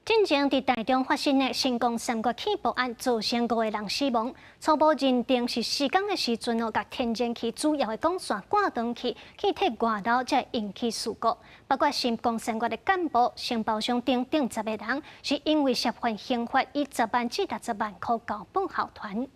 進前佇台中發生的新光三越氣爆案，造成五个人死亡。初步認定是施工的時陣哦，共天然氣主要的管線割斷去，氣體外漏才會引起事故。包括新光三越的幹部、承包商等等十个人，是因為涉犯刑罰，以10萬至60萬箍交保後團。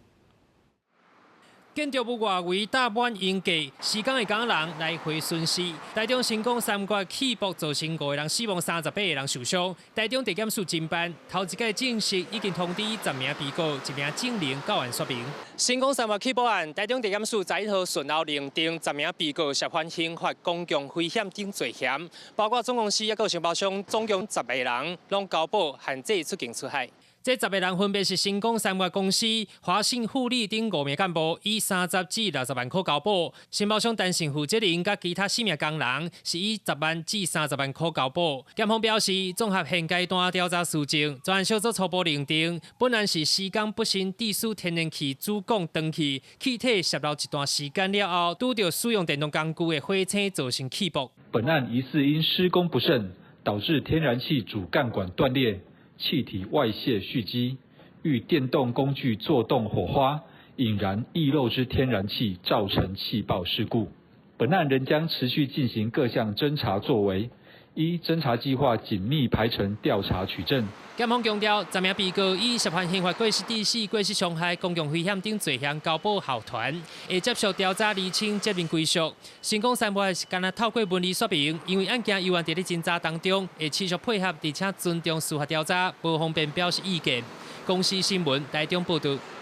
建築物外圍搭滿鷹架，施工的工人來回巡視。台中新光三越氣爆造成五個人死亡，38個人受傷。台中地檢署偵辦，頭一擺正式已經通知10名被告，一名證人到案說明。新光三越氣爆案，台中地檢署11號訊後認定10名被告涉犯刑罰、公共危險等罪嫌，包括總公司抑閣承包商，總共十個人，攏交保限制出境出海。這十个人分別是新光三越公司、華信富利等五名幹部，以30至60萬箍交保；承包商陳姓負責人佮其他四名工人是以10萬至30萬箍交保。檢方表示，綜合現階段調查事證，專案小組初步認定，本案是施工不慎致使天然氣主管斷去，氣體洩漏一段時間了後，拄著使用電動工具的火星造成氣爆。本案疑似因施工不慎，導致天然氣主幹管斷裂，氣體外洩蓄積，遇電動工具作動火花，引燃溢漏之天然氣，造成氣爆事故。本案仍將持續進行各項偵查作為，依偵查計劃緊密排程調查取證。檢方強調，十名被告以涉犯刑罰過失致死、過失傷害、公共危險等罪嫌交保候傳，會接受調查釐清責任歸屬。新光三越是干焦透過文字說明，因為案件猶原佇咧偵查當中，會持續配合，而且尊重司法調查，無方便表示意見。公視新聞台中報導。